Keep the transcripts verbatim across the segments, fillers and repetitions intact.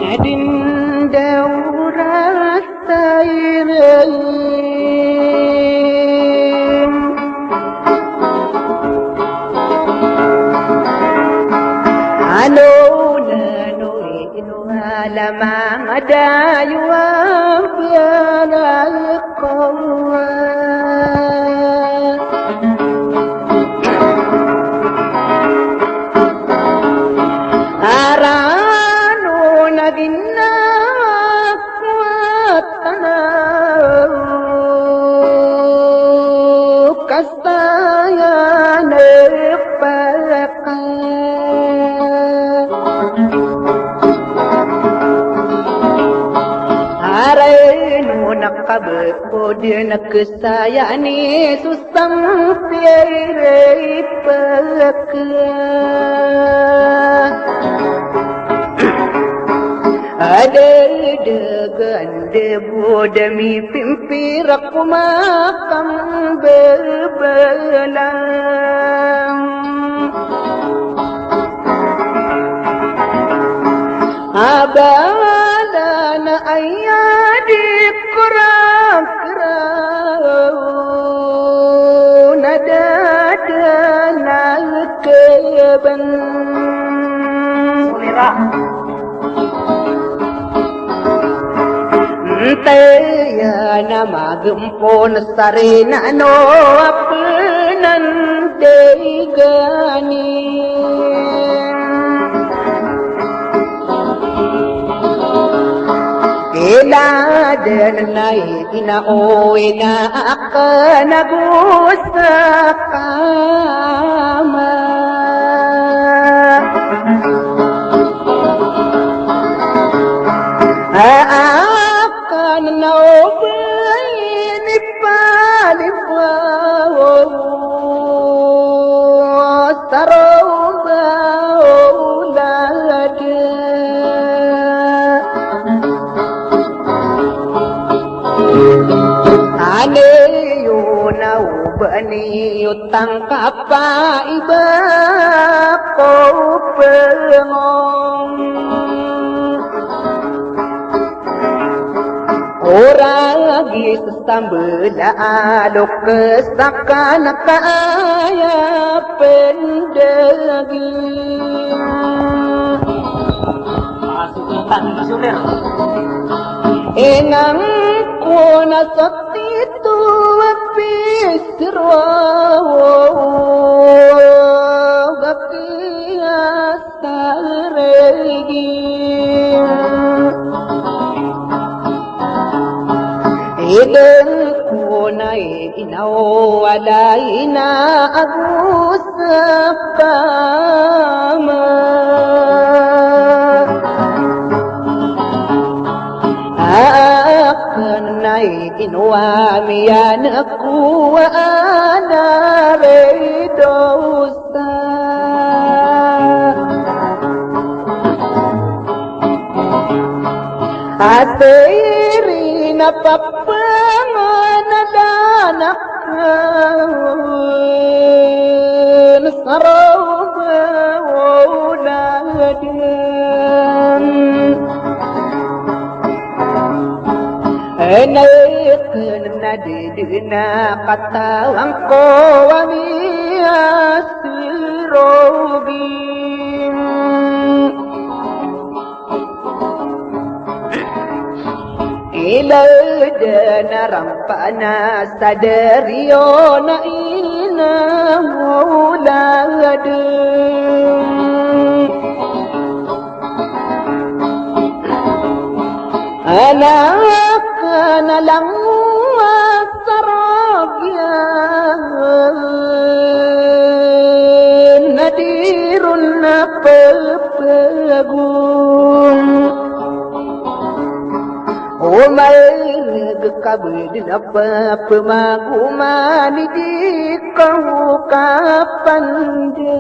Na di ndaw ra tairen. Ano na no ino alam a madayo a piyalakaw. Arano na ginawa ko a tanaw, kasayan a paka. Arano na kabod na kasayan i so Sampiya i ripaka. Adadagan da bo da mipimpirak ko makambebelang. Abala na aya di korakra na dada na keben. Sulira. Ntaya na magempon sarina no apenan degani. Ila den na ina o ina akan ago sakama. Akan na o beni palipaw sarong ba o lada. Ane yo na o beni yo tangkapa iba ko pengong. Oragi sesambela alok kesakan kaya pendagi. Engang ko na satitu apisirwa gakias taregi. Eden ko na ina o wala ina ago sakama. Aken na ino a miyanek ko a ana rido sa. A sirin a papangan a da na ken sa raw ba o laden. E Ena ken na di di na katawan ko a miyasirogin. Ilay den a rampa na sa dariyo na inawladen. Anak na lang a sarag iyan na di ron na pepegon. O maereg ka bo den a pepemagoman i di ka o kapanda.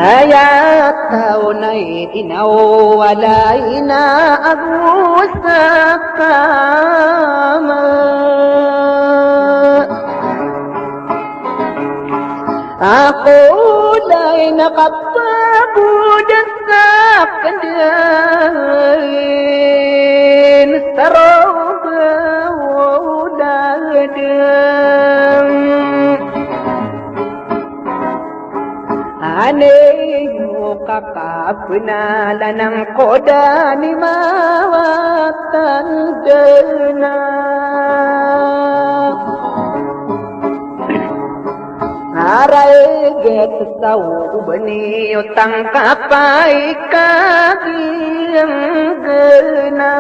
Aya taw na i inawalay na ago sa kama. Ako lay na kapagoda sa kandin sa romba o dadang. Ane yo kakapenalan angkoda ni mawatan dena. Aray get sa o bani o tangkapay kagiyang gena.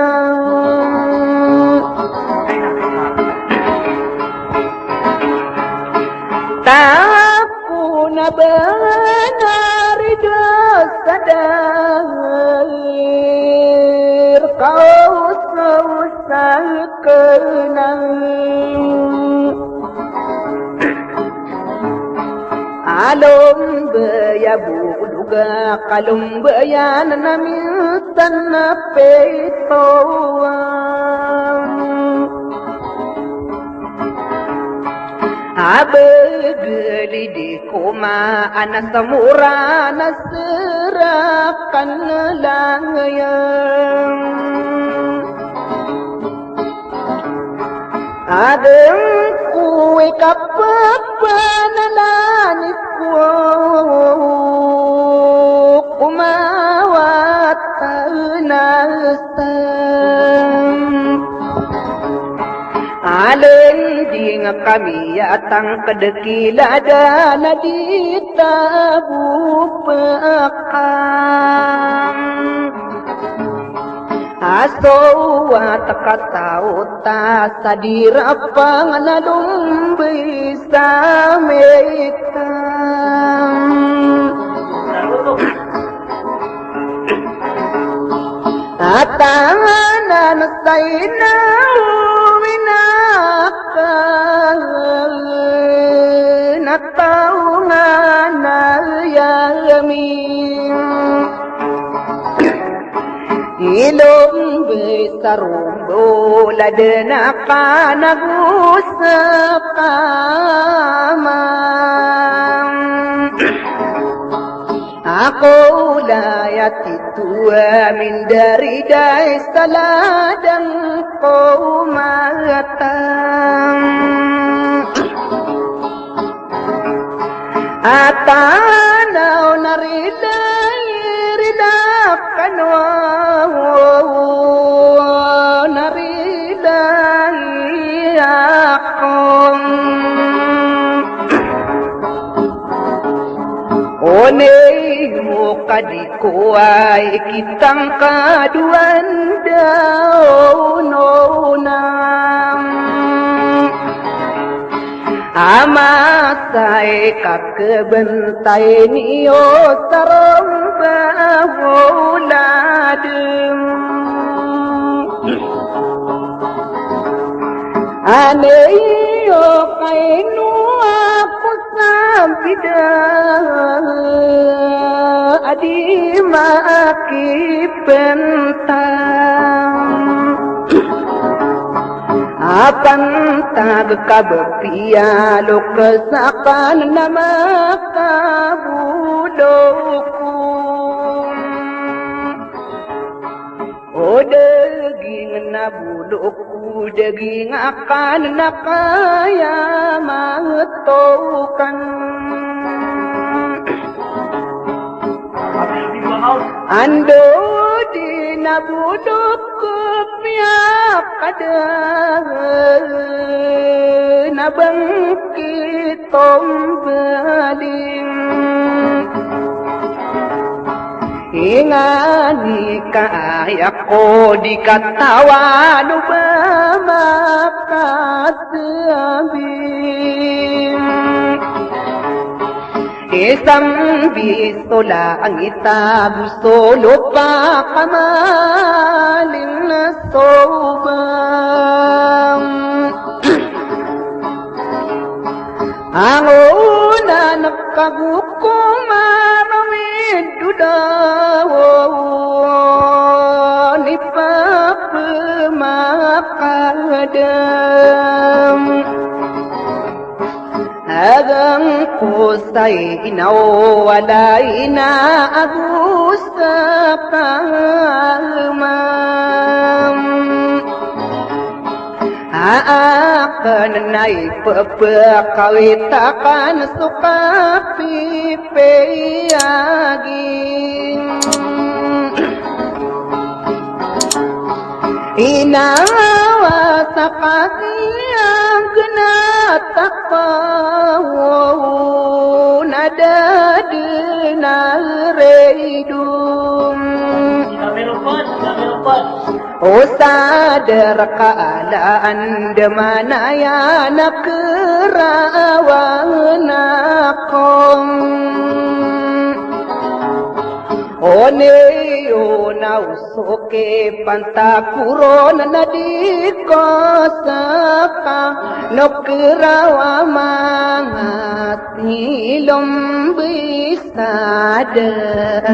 Tako na banar i dosa dahir kaosaosa kena. Alombaya bo doga kalombayan na minsan na pitowan. Abegeli di koma ana samora na serakan langayang. Aden ko i kapapanalan ko ko mawatan a stan. Alin di nga kami a tangked kilada na di tabo pekan. Aso a takataw ta sa di rapang na lombay sa mekam. Atanan sa inaw inakan a taw nga na yamin. Ilombe sa rombo laden a kanago sa kamam. Ako laya tito a mindariday sa ladang ko matang. Atanaw na rilay, rilak kano na rilay ako. Oney mo ka di ko ay kitang kadoan daw nonam. Ama sa i kakebentay niyo sa romba o ladem. Ane iyo kaino ako sa bida a di makipentang. Apantag ka ba piya lokes akan na makabolo ko. O daging na bolok, o daging a kan na kaya matokan. Ando di na bolok ko piyakada na bangkit tombaling. Ingani kaya ko di katawan o ba makatabi. Isambi so langit ago so lopa ka maling na sobang. Angonan ka go ko marawid o daw ni papamakadam. Agang ko sa ina o walay na ago sa pamam. Aakn na ipepekawit akn so kapipiyagi. Inawa sa kasiyang kena takaw na dadi na redum. O sadar ka ala andamanaya na kerawan akon. One yo na o so kipantakoron na di ko saka no kerawan a manga tilombis. Sadar.